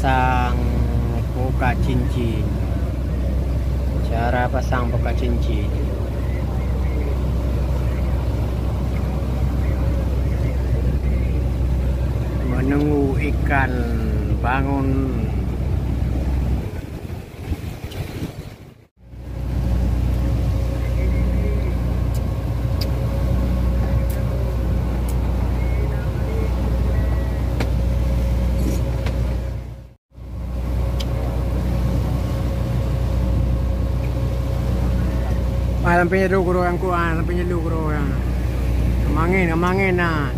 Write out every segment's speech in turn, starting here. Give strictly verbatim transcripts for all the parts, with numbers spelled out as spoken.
Pasang buka cincin. Cara pasang buka cincin. Menunggu ikan bangun. Ah, lam pinggir dulu guru yang kuat, lam pinggir dulu guru yang. Kemangin, kemangin nah.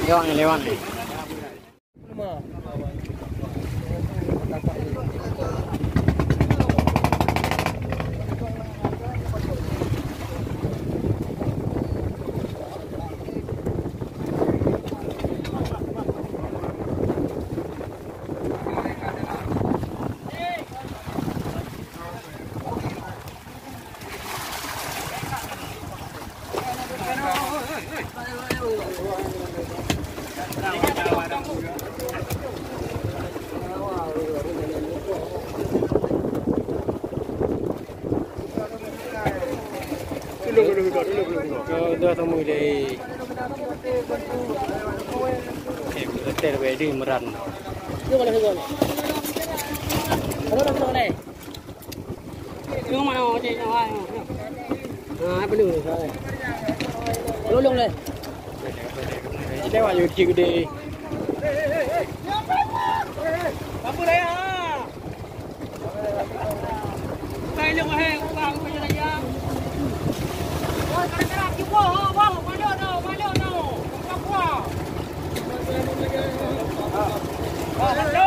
Lewat ni, lewat ni. Kau dah temu deh. Eh, hotel wedding meran. Lôn mana mau cek nyawa? Ha, apa lu? Lôn, lôn deh. Lewat je kecil gede. Apa dah ya? Bukan ilmu hai, bukan apa je dah ya. Wah, kadang-kadang kiwah, wah, wah, malu tau, malu tau. Bukan kuah. Wah, betul.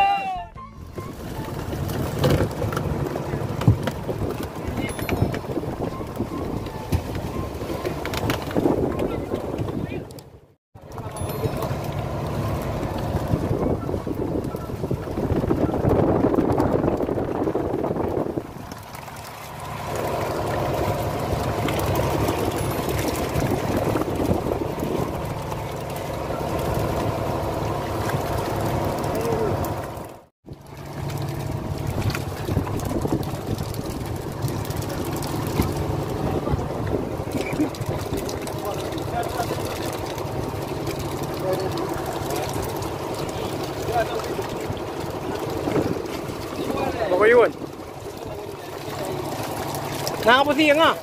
Oyun. Nah, apa sih yang ah?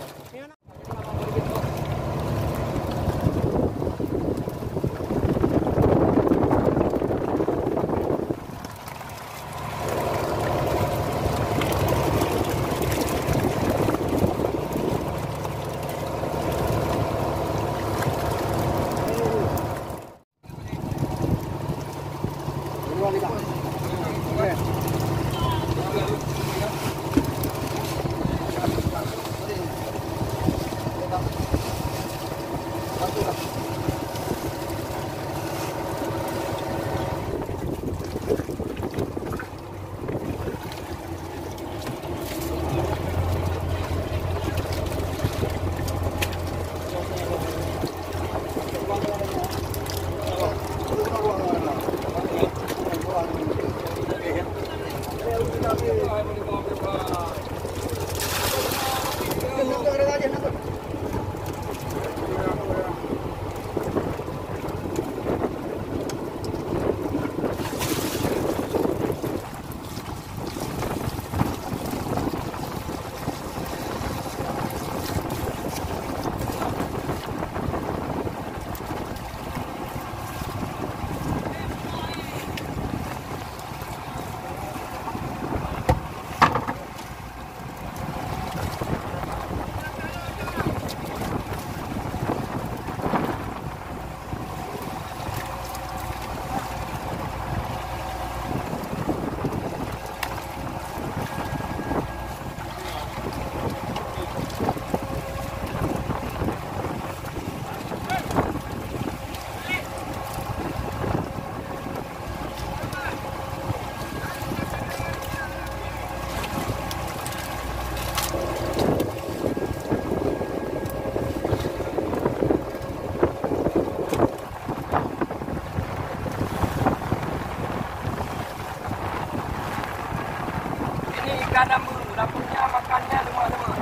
Ini ikan namu, dapurnya makannya semua-semua.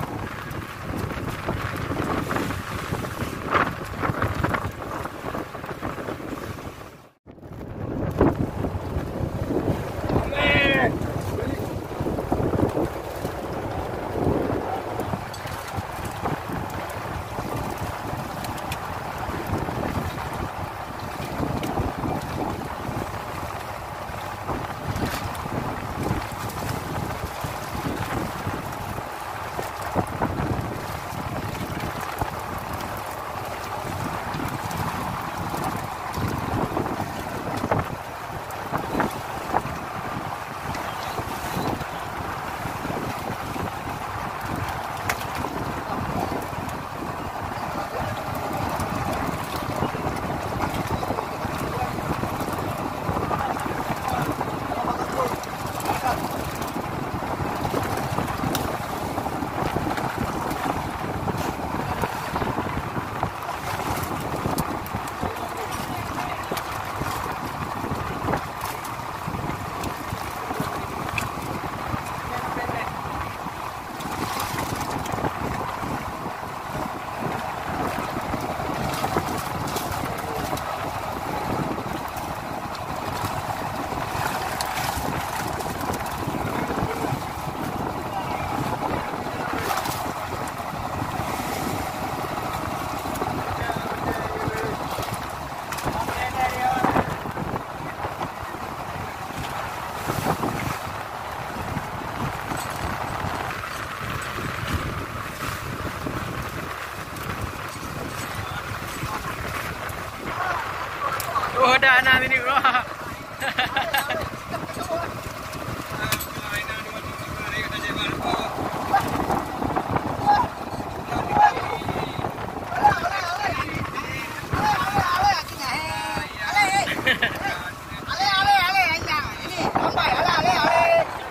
Oh, dah, nah, sini, bro.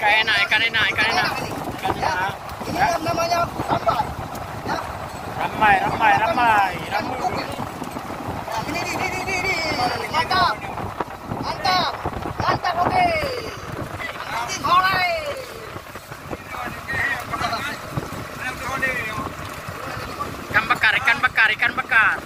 Ikan enak, ikan enak, ikan enak. Ikan enak. Ini yang namanya sampai. Ya. Ramai, ramai, ramai, ramai. Nah, ini, ini, ini, ini, ini. Mantap. Mantap. Mantap, oke. Alright. Ikan bakar, ikan bakar, ikan bakar.